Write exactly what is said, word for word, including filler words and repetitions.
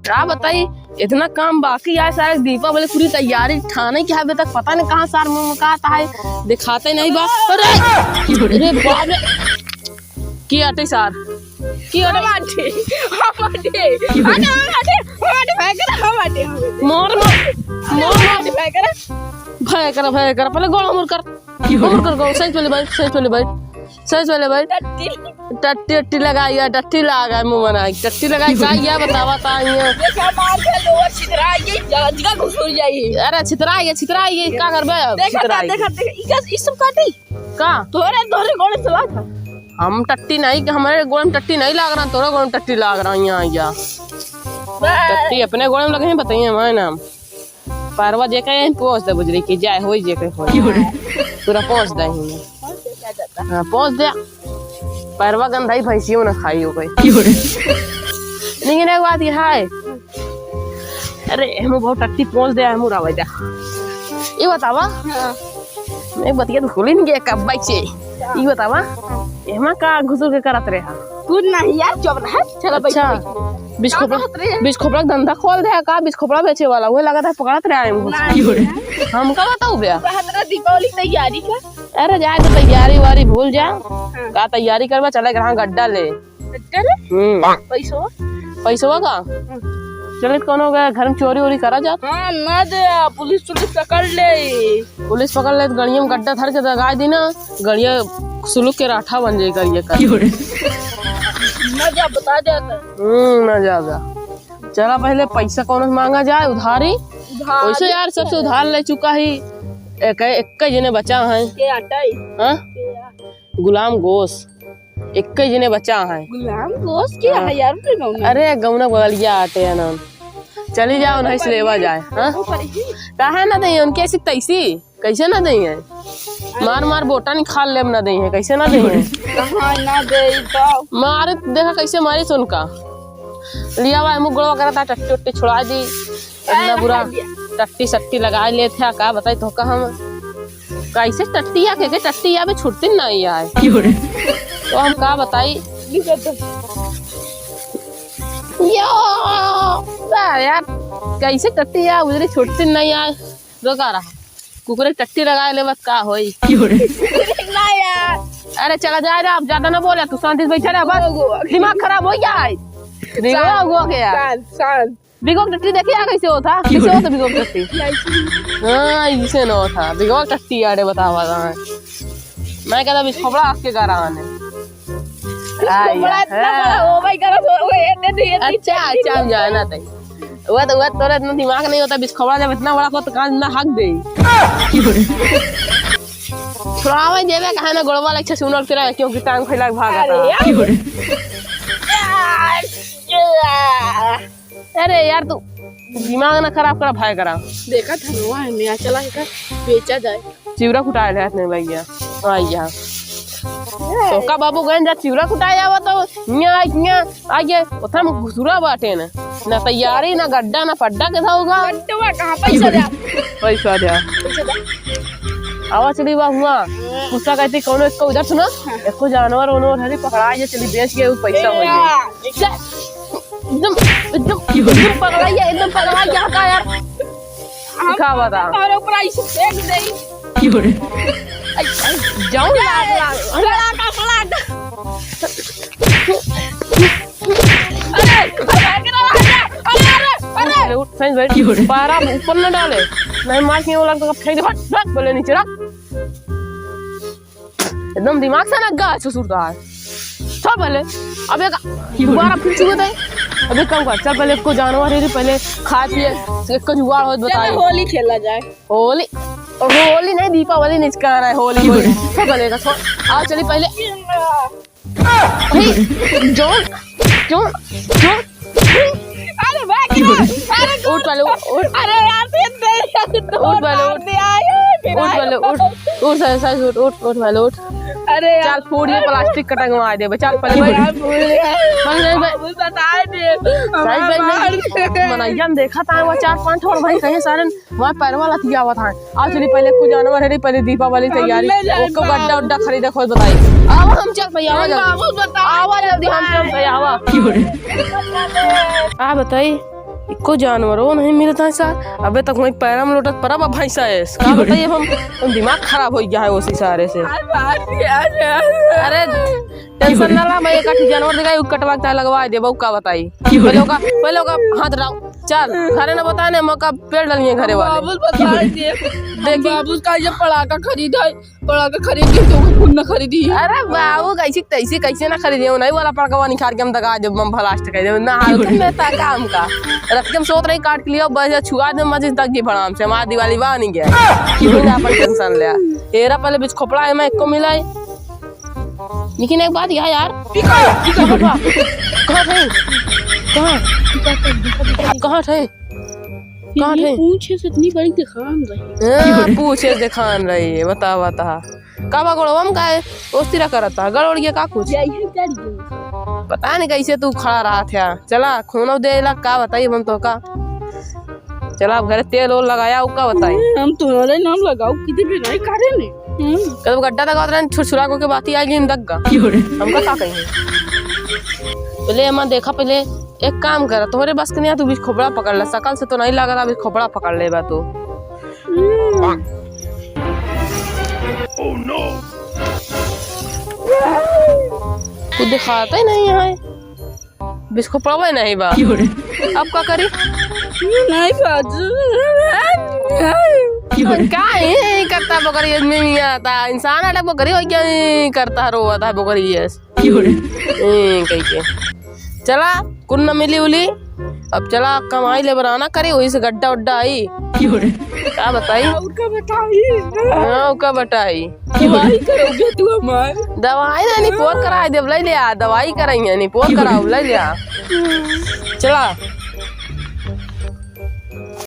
का बताई, इतना काम बाकी है सारे, दीपावली पूरी तैयारी ठाने की है, अभी तक पता नहीं कहाँ सार मुँह का आता है, दिखाते नहीं बा। अरे, अरे बाप रे, की आटे सार, की आटे? हम आटे, हम आटे, अरे हम आटे, हम आटे, भय करा, हम आटे, हम आटे। मार, मार, मार, मार। हम आटे, भय करा। भय करा, भय करा, पहले गोड़ मुड़ कर, गोड़ मुड़ कर, गोड़, सही पहले बैठ, सही पहले बैठ, सही पहले बैठ। टट्टी। टट्टी, टट्टी लगाई है, टट्टी लगा है, मुँह बनाई, टट्टी लगाई, का ये बतावा, का ये? देखा, मार के लोअर छितरा, ये जगह घुसुर जाई। अरे, छितरा, ये छितरा, ये का करबे अब? देखा, छितरा, देखा, देखा, ई का, ई सब काटी? का? तोरे, तोरे गोड़े से लाग। हम टट्टी नहीं, हमारे गोड़ में टट्टी नहीं लाग रहा, तोरे गोड़ में टट्टी लाग रहा, यहाँ, यहाँ। बस। टट्टी अपने गोड़ में लगे हैं, बताइए, हमारे नाम। परवा जेका यहीं पहुँच दे बुजरी की जाए, होई जेके होई। क्यों रे? पूरा पहुँच दे ही। हाँ, पहुँच दे। परवा गंधाई भैंसियों ना खाई हो गई। क्यों रे? लेकिन एक बात ये है, अरे, हमू बहुत टट्टी पहुँच दे, हमू रावा जा। ये बतावा, हाँ। मैं बतिया तो खुली नहीं गया कब बाइक से। ये बतावा, एमा का घुसुर के करत रहे हा? कुछ नहीं यार, चुप रह, चला बैठ, अच्छा, बैठ। बिस्खोपड़ा, का कहत रहे? बिस्खोपड़ा के धंधा खोल दे का? बिस्खोपड़ा बेचे वाला, उहे लगत है पकड़त रहे हम। नहीं। हमका बताऊ बे। कहत रहे दीपावली की तैयारी का। अरे जाए तो तैयारी वारी भूल जा। हाँ। का तैयारी करबा, चले ग्राम गड्डा ले। गड्डा ले? हम्म। पैसवा? पैसवा का? हम्म। चले तो कौनो के घर में चोरी वोरी करा जा। हाँ, ना दे, पुलिस उलिस पकड़ ले। पुलिस पकड़ ले तो गड़िया में गड्डा धर के दगा दी ना। गड़िया सुलुक के राठा बन जाई गड़िया का। क्यों रे? ना जा, बता दे तो। हम्म, ना जा, जा। चला पहले पैसा कौन से मांगा जाए, उधारी? उधारी वैसे यार सबसे उधार ले चुका ही। एक, एक जने बचा है। के आटा है? हाँ? के आ- गुलाम गोस। एक जने बचा है। गुलाम गोस के हाँ। है यार, रे गौना? अरे गौना बगलिया आटे है ना। चली जाओ, नहीं से लेवा जाए। हाँ? वो करेगी। काहे ना दे, उनके ऐसी तैसी। कैसे ना देइहैं? मार मार बोटा निकाल लेब, ना देइहैं, कैसे ना देइहैं? कहाँ ना देई तो? मार देखा कैसे मारी सुन का। लिया हुआ मुँह गोड़वा करता, टट्टी उट्टी छुड़ा दी। इतना बुरा टट्टी सट्टी लगा लेत है, का बताई तोहका हम। कैसे टट्टी या के, के टट्टी या बे छुट्टी नहीं आए। तो हम का बताई? यो, बा यार, कैसे टट्टी या उधरी छुट्टी नहीं आए। रुका रहा। कुकुरे टट्टी लगाए लेबत का होई? ना यार। अरे चला जाए रे, अब ज्यादा ना बोले, तू शांति से बैठे रह बस। गो, गो। दिमाग खराब हो जाए। बिगो शांत, हो गया। शांत, शांत। बिगो टट्टी देखिए कैसे होता, कैसे होता बिगो टट्टी? हाँ, ऐसे ना होता। बिगो टट्टी आड़े बतावा था। मैं कहता बिस्खोपड़ा आपके घर आने। बिस्खोपड़ा इतना बड़ा, ओ भाई, करत हो, ओ, ये दे दे, ये दे, अच्छा, ये दे। अच्छा, हम जाए ना तई। वो तो, वो तोरा इतना दिमाग नहीं होता, बिस्खोपड़ा जब इतना बड़ा हो तो कान ना हक दे। छुड़ावे जेबे कहे ना गोड़वा लग छे सुनल तेरा, क्योंकि टांग फैला के भागा अरे था। यार। अरे यार, तू दिमाग ना खराब करा, भाई करा। देखा था ना, वहाँ में चला है, बेचा जाए। चिवरा कुटाए ले हाथ में भैया। आइया। तो का बाबू गए जा चिवरा कुटाए आवा तो, न्या, न्या, आइए, ओथा में घुसुरा बाटे ना। ना तैयारी, ना गड्डा, ना पड्डा, कैसा होगा? गड्डा कहाँ, पैसा दे। पैसा दे। पैसा दे। आवा चली बा हुआ। गुस्सा कहती, कौनो इसको उधर सुना, हाँ। इसको जानवर, उनवर हरी पकड़ा, ये चली बेच के, वो पैसा हो जाए। एकदम, एकदम, एकदम पगला गया, एकदम पगला गया का यार? हम का बता? हमारे ऊपर आई से फेंक दे। क्यों रे? आई, आई, जाऊं लाग, लाग। अरे, लाग, लाग, लाग। अरे, अरे, अरे, अरे। उठ, उठ, सही बैठ। क्यों रे? पैरा ऊपर न डाले, नहीं मार के वो लग तो फेंक दे, हट, हट, बोले नीचे रख। एकदम दिमाग से लग गया ससुर का। चल पहले, अब एक दोबारा फिर चुके थे। अब एक काम कर, चल पहले एको जानवर है, पहले खा पिए, एको जुगाड़ हो तो चल बताइए। होली खेला जाए। होली, होली नहीं, दीपावली निचका रहा है, होली, होली। चल पहले का छोड़, आओ चली पहले। भाई, जोन, जोन, जोन। अरे भाई, अरे उठ पहले, उठ, उठ। अरे यार, दे, दे, दे, उठ पहले, उठ। दे, आयो, मेरा उठ पहले, उठ। उठ, सही, सही, उठ, उठ, उठ पहले, उठ। अरे यार। चल, फोड़ ये प्लास्टिक का टंगवा दे, चल पहले, अरे भाई। यार, भूल गया। भाई, भाई, भाई। बाबू, बताए दे। सही, भाई, भाई। मनैया में देखा था, वो चार पांच ठो और भाई कहीं सारे वहाँ पैरवा लतियावत हैं। आओ चली पहले कुछ जानवर है, पहले दीपावली तैयारी। हमने जाए ओको गड्ढा बाबू। उड्ढा खरीदे खोज बताई। आवा हम चल पई, आवा जल्दी। बाबू बताओ। आवा जल्दी हम चल पई, आवा। आ बताई। इको जानवरो नहीं मिलता है सार। अबे तक वहीं पैरा में लोटत परब अब भैंसा है। का बताइए हम, हम दिमाग खराब हो गया है उसी सारे से। अरे बाप रे, अरे, अरे। अरे tension ना ला, मैं एक आठ जानवर दिखाई, उ कटवा के लगवा दे, बहू का बताई। पहले ओका, पहले ओका हाथ उठाओ। चल, घरे ना बताने, मौका पेड़ डलिए घरे वाले। बाबू बताई दे। देखी। बाबू का ये पड़ाका खरीदा है। पड़ाका खरीद के तो खून ना खरीदी। अरे बाबू, कैसे, कैसे, कैसे ना खरीदे? नहीं वाला पड़कवा निकाल के हम दगा देब, हम blast कर देब। ना हालत में ता काम का। रख के हम सोत रही काट के लिया, बस छुआ दे, मजे तक की भड़ाम से, हमार दिवाली बा नहीं गया। तू ना अपन tension ले। एरा पहले बीच खोपड़ा है, मैं एको मिला है। लेकिन एक बात यार, यार, कहाँ थे? कहाँ? कहाँ थे? कहाँ थे? पूछे से इतनी बड़ी दिखान रही। हाँ, पूछे से दिखान रही है, बता, बता। का बा गोड़वा में का है? ओस्तिरा करता, गड़ोड़िया का कुछ? यही करिए। पता नहीं कैसे तू खड़ा रहा था। चला, खूनो दे ला, का बताई हम तो का। चला, अब घरे तेल ओल लगाया, उ का बताई। हम तुम्हारे नाम लगाओ, कितने भी नहीं करे ने। हम्म। कब गड्ढा दगावत रहन, छुरछुरा को के बाती आई, लेकिन दग गा। हमका का कही? पहले एमा देखा, पहले एक काम कर, तोहरे बस के नहीं, तू बीच खोपड़ा पकड़ ले, सकल से तो नहीं लगा था, बीच खोपड़ा पकड़ ले बा तू। हम्म। कुछ दिखाता ही नहीं है। बिस्को पड़वे नहीं बा। अब का करी? नहीं बाजू। का ही करता बकरी आदमी मियाँ था? इंसान अलग बकरी हो क्या ही करता, रोवा था बकरी यस। ए, कही के। चला, कुन न मिली उली। अब चला, कमाई ले बराना करे, वही से गड्ढा उड्ढा आई। का बताई? और का बताई? हाँ, का बताई? दवाई करोगे तू हमार? दवाई ना, निपोर कराए देब, ले लिया, दवाई कराई है, निपोर कराओ, ले लिया। चला।